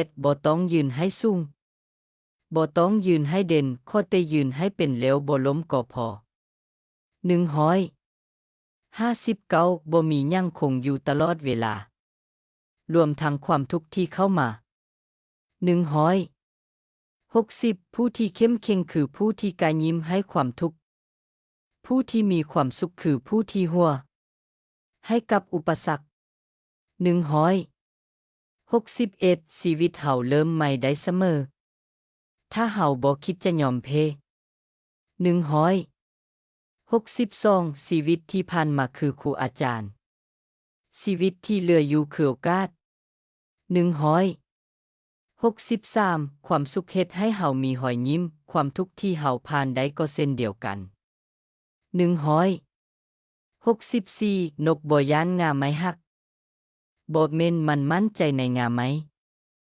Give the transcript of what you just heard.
ດ ບໍ່ຕ້ອງຢືນໃຫ້ສູງ, ບໍ່ຕ້ອງຢືນໃຫ້ເດັ່ນ, ຂໍແຕ່ຢືນໃຫ້ເປັນແລ້ວບໍ່ລົ້ມກໍພໍ. ໜຶ່ງຮ້ອຍຫ້າສິບເກົ້າ ບໍ່ມີຫຍັງຄົງຢູ່ຕະຫຼອດເວລາ, ລວມທັງຄວາມທຸກທີ່ເຂົ້າມາ. ໜຶ່ງຮ້ອຍຫົກສິບ ຜູ້ທີ່ເຂັ້ມແຂງຄືຜູ້ທີ່ກ້າຍິ້ມໃຫ້ຄວາມທຸກ, ຜູ້ທີ່ມີຄວາມສຸກຄືຜູ້ທີ່ຫົວໃຫ້ກັບອຸປະສັກ. ໜຶ່ງຮ້ອຍຫົກສິບເອັດ ຊີວິດເຮົາເລີ່ມໃໝ່ໄດ້ສະເໝີ ຖ້າເຮົາບໍ່ຄິດຈະຍອມແພ້. ໜຶ່ງຮ້ອຍຫົກສິບສອງ ຊີວິດທີ່ຜ່ານມາຄືຄູອາຈານ, ຊີວິດທີ່ເຫຼືອຢູ່ຄືໂອກາດ. ໜຶ່ງຮ້ອຍຫົກສິບສາມ ຄວາມສຸກເຮັດໃຫ້ເຮົາມີຮອຍຍິ້ມ, ຄວາມທຸກທີ່ເຮົາຜ່ານໄດ້ກໍເຊັ່ນດຽວກັນ. ໜຶ່ງຮ້ອຍຫົກສິບສີ່ ນົກບໍ່ຢ້ານງ່າໄມ້ຫັກ, ບໍ່ແມ່ນມັນໝັ້ນໃຈໃນງ່າໄມ້,